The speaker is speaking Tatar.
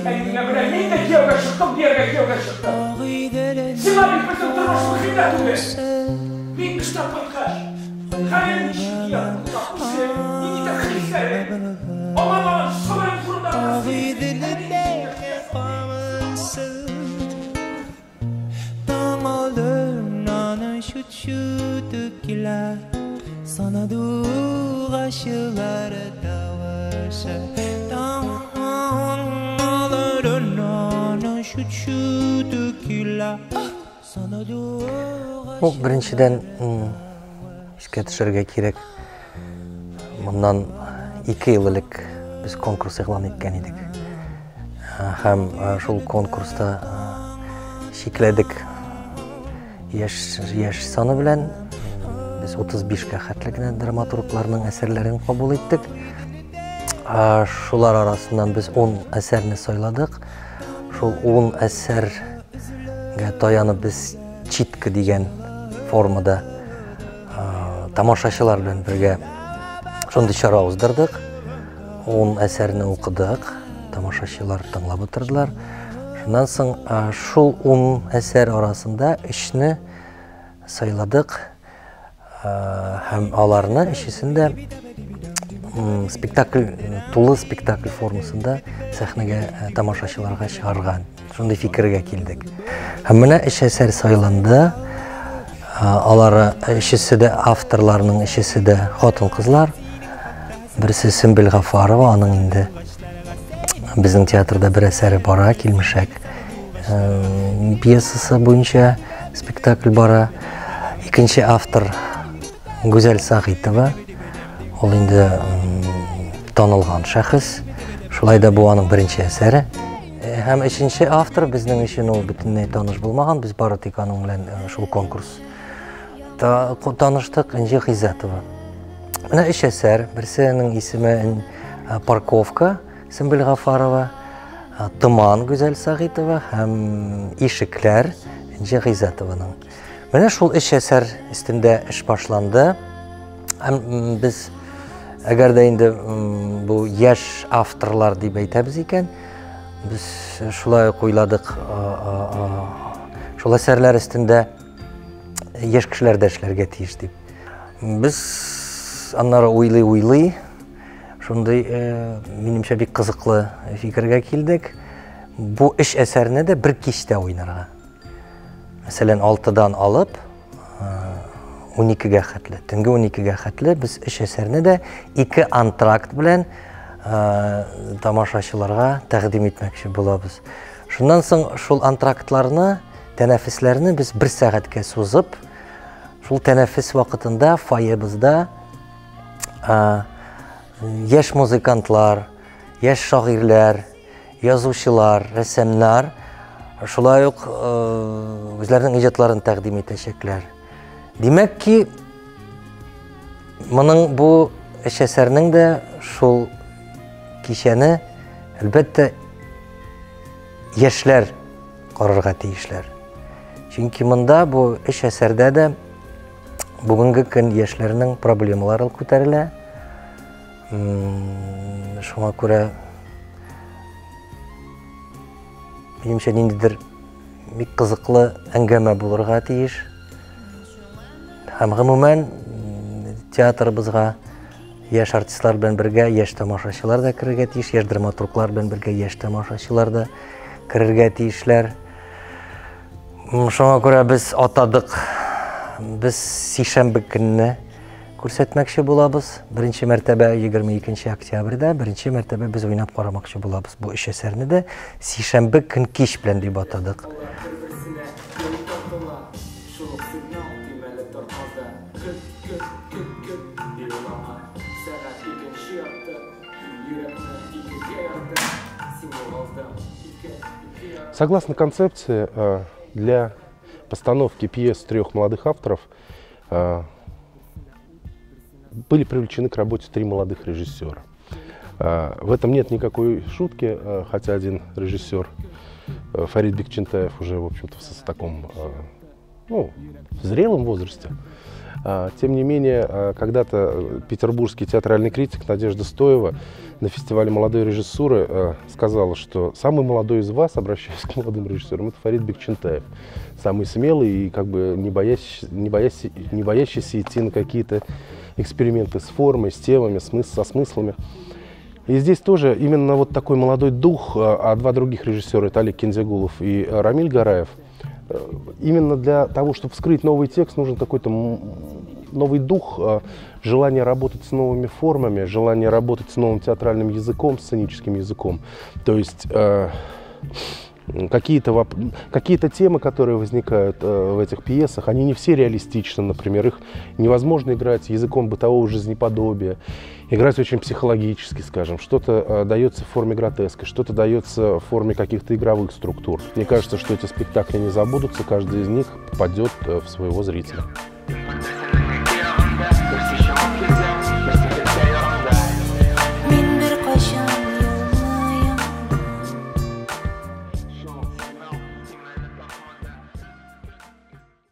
Әниеңә менә мин дә кияүгә чыктым дияргә кияүгә чыктым. Сиңа бит безнең тормыш мөһим дә түгел. Мин эштән кайткач, хәлең ничек дияр, үзе, ниндидер хисләрең, аңламаган гомерең турында гына сөйлисең. Ну, беренчедән, искә төшерергә кирәк. Моннан 2 ел элек без конкурс игълан иткән идек. Һәм шул конкурста чикләдек яшь саны белән. Без 35-кә хәтле генә драматургларның әсәрләрен кабул иттек. Шулар арасыннан без 10 әсәрне сайладык. Шул 10 әсәргә таянып без читка дигән формада тамашачылар белән бергә шундый чара уздырдык. 10 әсәрне укыдык, тамашачылар тыңлап утырдылар. Шуннан соң шул 10 әсәр арасында 3-не сайладык һәм аларны өчесен дә спектакль, тулы спектакль формасында сәхнәгә тамашачыларга чыгарган. Шундый фикергә килдек. Һәм менә өч әсәр сайланды. Алары өчесе дә авторларның өчесе дә хатын-кызлар. Берсе Сөмбел Гафарова, аның инде безнең театрда бер әсәре бара, Килмешәк пьесасы буенча спектакль бара. Икенче автор Гүзәл Сагитова, ул инде танылган шәхес. Шулай да бу аның беренче әсәре. Һәм өченче автор безнең өчен ул бөтенләй таныш булмаган, без бары тик аның белән шул конкурс таныштык, Энҗе Гыйззәтова. Менә өч әсәр, берсенең исеме Парковка, Сөмбел Гафарова, Томан Гүзәл Сагитова һәм Ишекләр Энҗе Гыйззәтованың. Менә шул өч әсәр өстендә эш башланды. Һәм без әгәр дә инде бу яшь авторлар дип әйтәбез икән, без шулай ук уйладык, шул әсәрләр өстендә яшь кешеләр дә эшләргә тиеш дип. Без аннары уйлый-уйлый шундый, минемчә, бик кызыклы фикергә килдек. Бу өч әсәрне дә бер кичтә уйнарга. Мәсәлән, 6-дан алып 12-гә хәтле, төнге 12-гә хәтле без өч әсәрне дә ике антракт белән тамашачыларга тәкъдим итмәкче булабыз. Шуннан соң шул антрактларны, тәнәфесләрне без бер сәгатькә сузып, шул тәнәфес вакытында фойебызда яшь музыкантлар, яшь шагыйрьләр, язучылар, рәссамнар шулай ук үзләренең иҗатларын тәкъдим итәчәкләр. Димәк ки, моның бу өч әсәрнең дә шул кичәне, әлбәттә, яшьләр карарга тиешләр. Чөнки монда бу өч әсәрдә дә бүгенге көн яшьләрнең проблемалары күтәрелә. Шуңа күрә минемчә ниндидер бик кызыклы әңгәмә булырга тиеш. Һәм гомумән театрыбызга яшь артистлар белән бергә яшь тамашачылар да керергә тиеш, яшь драматурглар белән бергә яшь тамашачылар да керергә тиешләр. Шуңа күрә без атадык, без сишәмбе көнне күрсәтмәкче булабыз. Беренче мәртәбә 22 октябрьдә, беренче мәртәбә без уйнап карамакчы булабыз. Бу өч әсәрне дә сишәмбе көн кич белән дип атадык. Согласно концепции, для постановки пьес трех молодых авторов были привлечены к работе 3 молодых режиссера. В этом нет никакой шутки, хотя один режиссер, Фарид Бикчантаев, уже, в общем-то, в таком, ну, зрелом возрасте. Тем не менее, когда-то петербургский театральный критик Надежда Стоева на фестивале молодой режиссуры сказала, что самый молодой из вас, обращаясь к молодым режиссерам, это Фарид Бикчантаев. Самый смелый и как бы не боящийся идти на какие-то эксперименты с формой, с темами, со смыслами. И здесь тоже именно вот такой молодой дух, а два других режиссера, это Олег Кинзягулов и Рамиль Гараев, именно для того, чтобы вскрыть новый текст, нужен какой-то новый дух, желание работать с новыми формами, желание работать с новым театральным языком, сценическим языком. То есть какие-то темы, которые возникают в этих пьесах, они не все реалистичны, например, их невозможно играть языком бытового жизнеподобия, играть очень психологически, скажем, что-то дается в форме гротеска, что-то дается в форме каких-то игровых структур. Мне кажется, что эти спектакли не забудутся, каждый из них попадет в своего зрителя.